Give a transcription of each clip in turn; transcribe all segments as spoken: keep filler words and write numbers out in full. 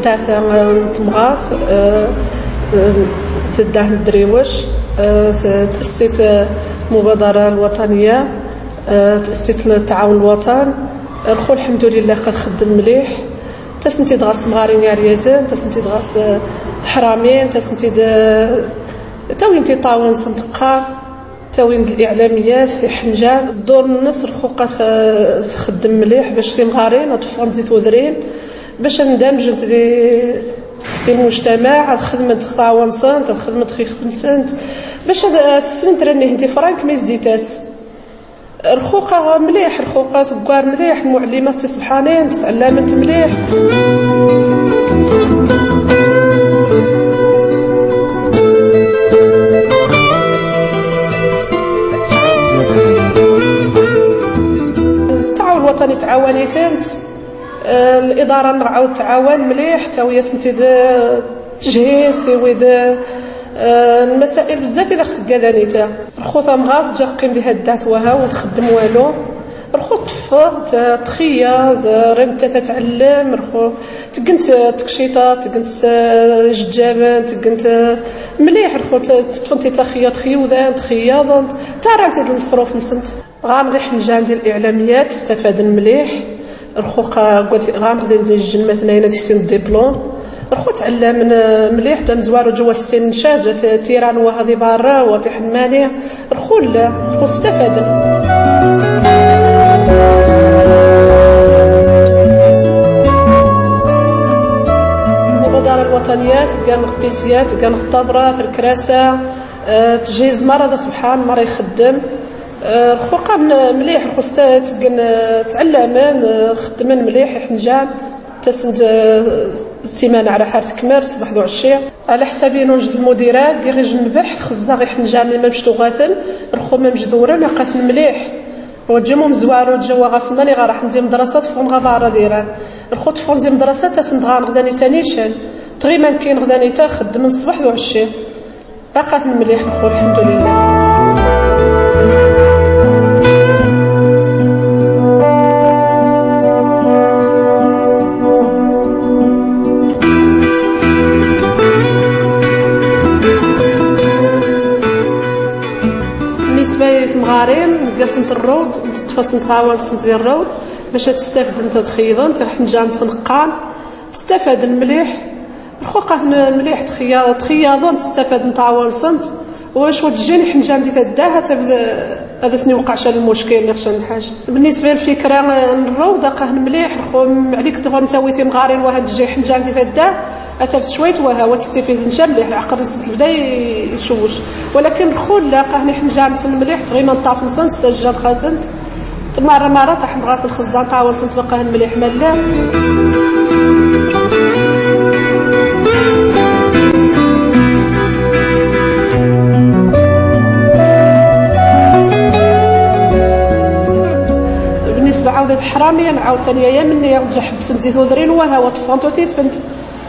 تاثا، آه، تمغاث، آه، آه، تداه الدريوش، آه، ت-، تأسيت، آه، مبادرة الوطنية، آه، تأسيت التعاون الوطن. الخو الحمد لله قد خدم مليح. تسنتي دغاس مغارين يا ريازن، تسنتي دغاس، آه، تحرامين، تسنتي د-، تاوين تي طاون صندقة. تاوين الإعلاميات في حنجان، دور النصر خوقا خ-، خدم مليح باش تيمغارين وتفهم زي تودرين، باش اندمجت ذي، ذي المجتمع، الخدمة تخطاون سنت، الخدمة تخيخ سنت، باش هاد السنت راني هندي فرانك ميزديتاس. رخوقة مليح، رخوقة ثقار مليح، المعلمات تسبحانين، تسعلمت مليح. التعاون الوطني تعاوني ثانت. آه، الإدارة نرعاو التعاون مليح، تا ويا سنتي د-، تجهيز، تيويد، آه، المسائل بزاف إذا خصك كذا نيتا. رخو ثمغاث جا قيم بها الدعث وها وتخدم والو. رخو تفض، ت-، تخيض، رنت تتعلم، رخو تقنت تكشيطة، تقنت س-، ججابن، تقنت مليح، رخو ت-، تفنتي تخيط، خيوذان، تخياضن، تارانتي المصروف نسنت. غامض حنجان ديال الإعلاميات استفادن مليح. رخوقة قلت غامض ديال الجن مثنين ديك سن الدبلوم. رخو تعلمن مليح، دام زوارو جوا السن شاجة ت-، تيران وهذه بارا وتحماني. رخو لا، رخو استفادن. المبادرة الوطنية، كان القيسيات، كان الطبرات، الكراسة، آه، تجهيز مرة، هذا سبحان مرة يخدم. آه، رخو قام مليح، رخو است-، تقن، آه، تعلمن، آه، خدمن مليح، حنجان، تسند، آه، السيمانة على حال تكمل، صباح ذو عشية. على حسابي نوجد المديرة، كي غير جنبح، خزا غير حنجان اللي ما مشتوغاتن، رخو ما مجذورن، قاتن مليح. وجمو مزوارو، جوا غاس ماني غا راح نزي مدرسة، تفون غا بارا ديران. رخو تفون زي مدرسة، تسند غا نغداني تانيشن. تغي ما نكين غداني تا خدمن صباح ذو عشية. أقاتن مليح نخو، الحمد لله. بالنسبة للمغارين، قسنت الروض، نتفصل نتعاون سنت ديال الروض، باش تستافد انت تخيض، انت حنجان سنقان، تستفاد المليح. الخوقات م-، مليح تخيا-، تخياضون تستفاد نتاع وانسنت. واش وتجيني حنجان دي تداها تبدا هذا سني وقع شان المشكل اللي خشان الحاج. بالنسبة للفكرة، آه، نروض قهن مليح، الخو-، م-، عليك تغون تاوي ثيم غارين وهاد تجي حنجان دي تداه، أتبت شوية وها وتستفيد نشا مليح، العقل رزق بدا يشوش. ولكن الخول لا قهني حنجان سن مليح، تغيما نطاف نسن، سجل خاسنت. مرة مرة طاح نغاس الخزان طاول سنت بقى مليح ملا. بالنسبة عاودة حرامي، أنا عاود تاني يا مني يا وجه حبس ندي ثوذرين وها وطفونتو تيدفنت.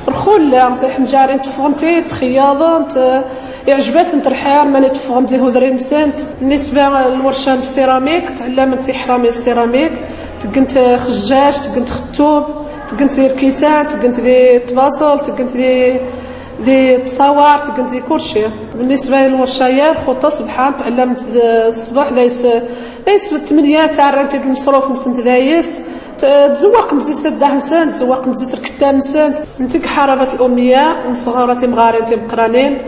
الخول لا، في حنجارين تفونتي، تخياضنت، يعجبات نت الحير، ماني تفغمتي هودرين سنت. بالنسبة للورشة السيراميك، تعلمت إحرامي السيراميك، تقنت خجاج، تقنت ختوب، تقنت ذي ركيسان، تقنت ذي طباصل، تقنت ذي، ذي تصاور، تقنت ذي كرشي. بالنسبة للورشة يا الخطة سبحان، تعلمت ذ-، الصباح ذايس، ذايس بالثمانية تاع الرنتي المصروف نسنت ذايس. ت-، تزوق مزيس الدهن سنت، تزوق مزيس الكتان سنت. نتيك حربة الأمية، نصغر ثيم غارين ثيم قرانين.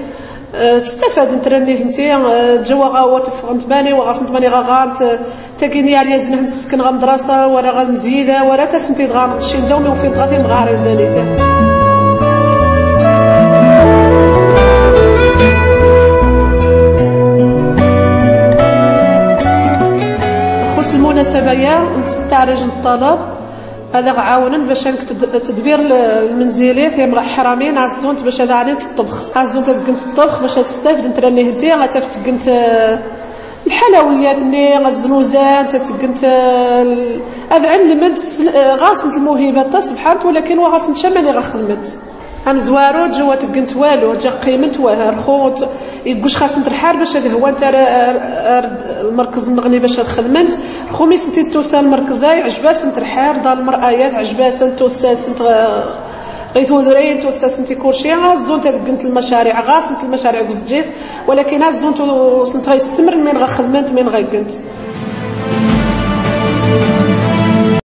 آه، تستفاد نترنيه نتي، آه، جوا غاوة تفغنت ماني وغاصنت ماني غاغانت، آه، تاكيني عليا زنه نسكن غا مدرسة، ولا غا مزيدة، ولا تسنتي دغا شي دومي وفين دغا ثيم غارين دانيتا. خص المناسبة يا نتعرج الطلب. هذا غعاونن باش انك تد-، تدبير ال-، المنزلي ثيم غا حرامين عزونت باش هذا عني الطبخ. عزونت قنت الطبخ باش تستافد انت راني هدي غا تفت قنت، آه، الحلويات ني غا زنوزان تقنت، آه، ال-، هذا علمت س-، آه، غاسنت الموهبة تا سبحانت، ولكن وغاسنت شمالي غا خدمت. أم زوارو جوا تقنت والو، جا قيمت وهر خوت، يقوش خاص نترحار باش هذا هو انت ر-، ر-، ر-، المركز المغني باش هاد خدمت. خو ميس انت توسع المركز، هاي عجباس نترحار، دار المرآيات عجباس انت توسع سنت غ-، ܩܝܬܘ ܕܪܝܢ ܬܘܬ ܣܣܢܬܝ ܟܘܪܫܝ، ܐܙܘܢܬܐ ܕܓܢܬ ܠܡܫܪܝܥ، ܓܨܢܬ ܠܡܫܪܝܥ ܓܘ ܙܓܝܬ، ܘܠܟܢ ܐܙܘܢܬܐ ܣܢܬ ܗܝ ܣܡܪܢ ܡܢ ܓܚܕܡܢܬ ܡܢ ܓܢܬ.